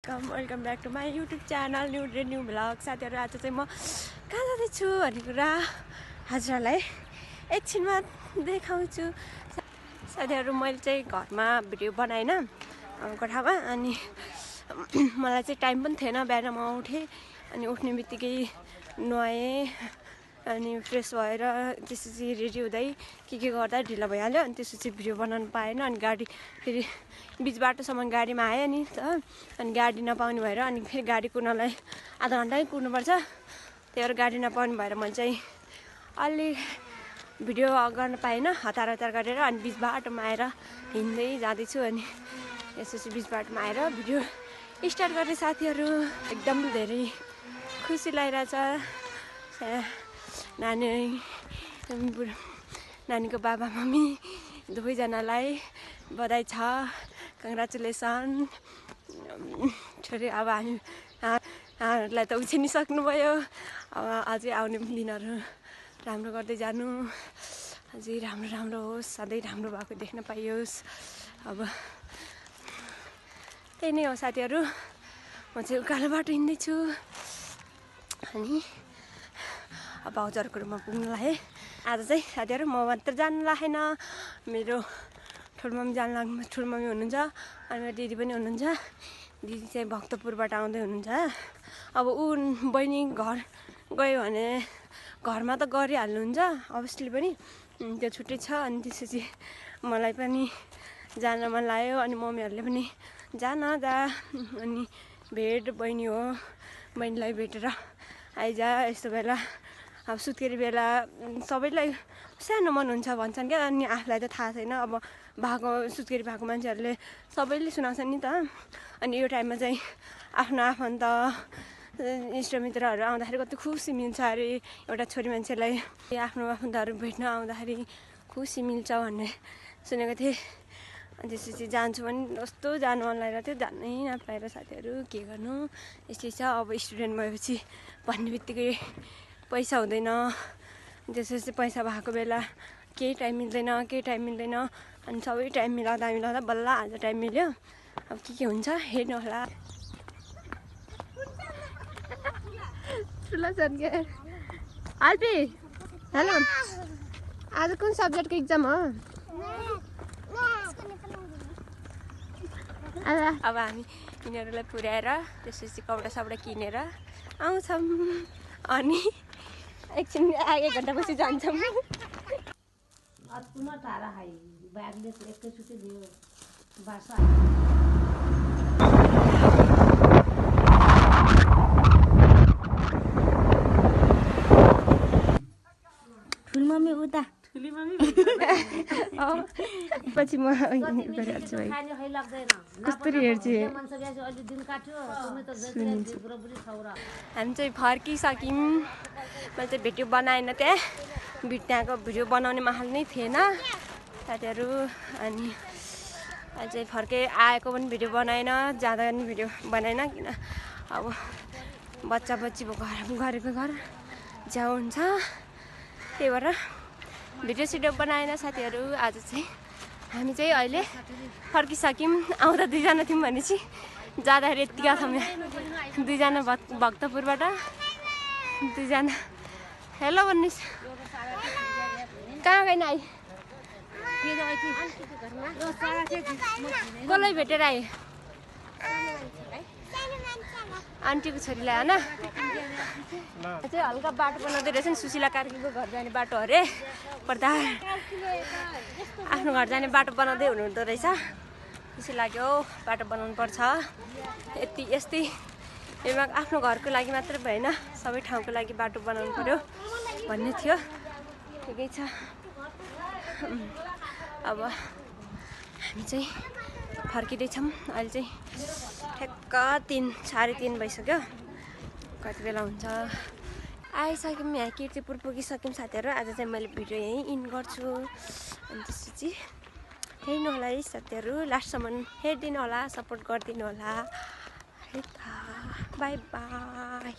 Welcome back to my YouTube channel new vlog. साथीहरू आज चाहिँ म कहाँ जाँदैछु भन्ने कुरा हजुरहरूलाई एकछिनमा देखाउँछु। साथीहरू मैले चाहिँ घरमा भिडियो बनाएन कोठामा, अनि मलाई चाहिँ टाइम पनि थिएन। बिहान म उठेँ, अनि उठ्ने बित्तिकै नुहाएँ, अनि फ्रेस भएर त्यसपछि रेडी हुँदै के गर्दा ढिलो भइहाल्यो। अनि त्यसपछि भिडियो बनाउनु पाएन। अनि गाडी फेरि बिच बाटोसम्म गाडीमा आयो नि त, अनि गाडी नपाउने भएर अनि फेरि गाडी कुर्नलाई आधा घन्टै कुर्नुपर्छ। त्यही भएर गाडी नपाउने भएर मैले चाहिँ अलि भिडियो गर्न पाएन, हतार गरेर। अनि बिच बाटोमा आएर हिँड्दै जाँदैछु, अनि यसपछि बिच बाटोमा आएर भिडियो स्टार्ट गर्ने। साथीहरू एकदम धेरै खुसी लागिरहेछ। नानीको बाबा मम्मी दुवैजनालाई बधाई छ, कङ्ग्रेचुलेसन। छोरी अब हामीहरूलाई त उछिनिसक्नुभयो। अब अझै आउने दिनहरू राम्रो गर्दै जानु, अझै राम्रो होस्, सधैँ राम्रो भएको देख्न पाइयोस्। अब त्यही नै हो साथीहरू। म चाहिँ उकालो बाटो हिँड्दैछु, अनि अब भाउजूहरूको रुममा पुग्नु लागेँ। आज चाहिँ साथीहरू म मात्र जानु लागेन, मेरो ठुल्मम्मी ठुल्मम्मी हुनुहुन्छ, अनि मेरो दिदी पनि हुनुहुन्छ। दिदी चाहिँ भक्तपुरबाट आउँदै हुनुहुन्छ। अब ऊ बहिनी घर गयो भने घरमा त गरिहाल्नुहुन्छ अभियसली पनि, त्यो छुट्टै छ। अनि त्यसपछि मलाई पनि जान मन लाग्यो, अनि मम्मीहरूले पनि जान जा, अनि भेट बहिनी हो, बहिनीलाई भेटेर आइज यस्तो बेला। अब सुत्केरी बेला सबैलाई सानो मन हुन्छ भन्छन् क्या, अनि आफूलाई त थाहा छैन। अब सुत्केरी भएको मान्छेहरूले सबैले सुनाउँछ नि त। अनि यो टाइममा चाहिँ आफ्नो आफन्त इष्टमित्रहरू आउँदाखेरि कति खुसी मिल्छ अरे। एउटा छोरी मान्छेलाई आफ्नो आफन्तहरू भेट्न आउँदाखेरि खुसी मिल्छ भन्ने सुनेको थिएँ। अनि त्यसपछि जान्छु भने कस्तो जानु मन लागेर थियो, जानै नपाएर साथीहरू के गर्नु, यस्तै छ। अब स्टुडेन्ट भएपछि भन्ने बित्तिकै पैसा हुँदैन। त्यसपछि पैसा भएको बेला केही टाइम मिल्दैन। अनि सबै टाइम मिलाउँदा बल्ल आज टाइम मिल्यो। अब के हुन्छ हेर्नु होला। ठुलो छन् क्या आल्पी। हेलो, आज कुन सब्जेक्टको इक्जाम हो? अब हामी यिनीहरूलाई पुर्याएर त्यसपछि कपडा किनेर आउँछौँ, अनि एकछिन 1 घन्टापछि जान्छौँ। ठुलमम्मी उता पछि म गरिहाल्छु है, कस्तरी हेर्छु। हामी चाहिँ फर्किसक्यौँ। मैले चाहिँ भिडियो बनाएन, त्यहाँको भिडियो बनाउने माहौल नै थिएन साथीहरू। अनि अझै आएको पनि भिडियो बनाएन, जाँदा पनि भिडियो बनाएन, किन अब बच्चा गरेको घर झ्याउ हुन्छ। त्यही भएर भिडियो बनाएन साथीहरू। आज चाहिँ हामी चाहिँ अहिले फर्किसक्यौँ। आउँदा 2जना थियौँ भनेपछि जाँदाखेरि यत्तिका छौँ। 2जना भक्तपुरबाट, 2जना हेलो भन्नुहोस्। कहाँ गएन आई? कसलाई भेटेर आयो? आन्टीको छोरीलाई होइन। चाहिँ हल्का बाटो बनाउँदै रहेछ नि, सुशीला कार्कीको घर जाने बाटो अरे। पर्दा आफ्नो घर जाने बाटो बनाउँदै हुनुहुँदो रहेछ। खुसी लाग्यो, बाटो बनाउनु पर्छ। यस्तै आफ्नो घरको लागि मात्रै भएन, सबै ठाउँको लागि बाटो बनाउनु पर्यो भन्ने थियो। ठिकै छ। अब हामी चाहिँ फर्किँदैछौँ। अहिले चाहिँ ठ्याक्क 3:30 भइसक्यो। कति बेला हुन्छ आइसक्यौँ, यहाँ कीर्तिपुर पुगिसक्यौँ साथीहरू। आज चाहिँ मैले भिडियो यहीँ इन गर्छु, अनि त्यसपछि हेर्नु होला है साथीहरू। लास्टसम्म हेरिदिनु होला, सपोर्ट गरिदिनु होला है त। By by.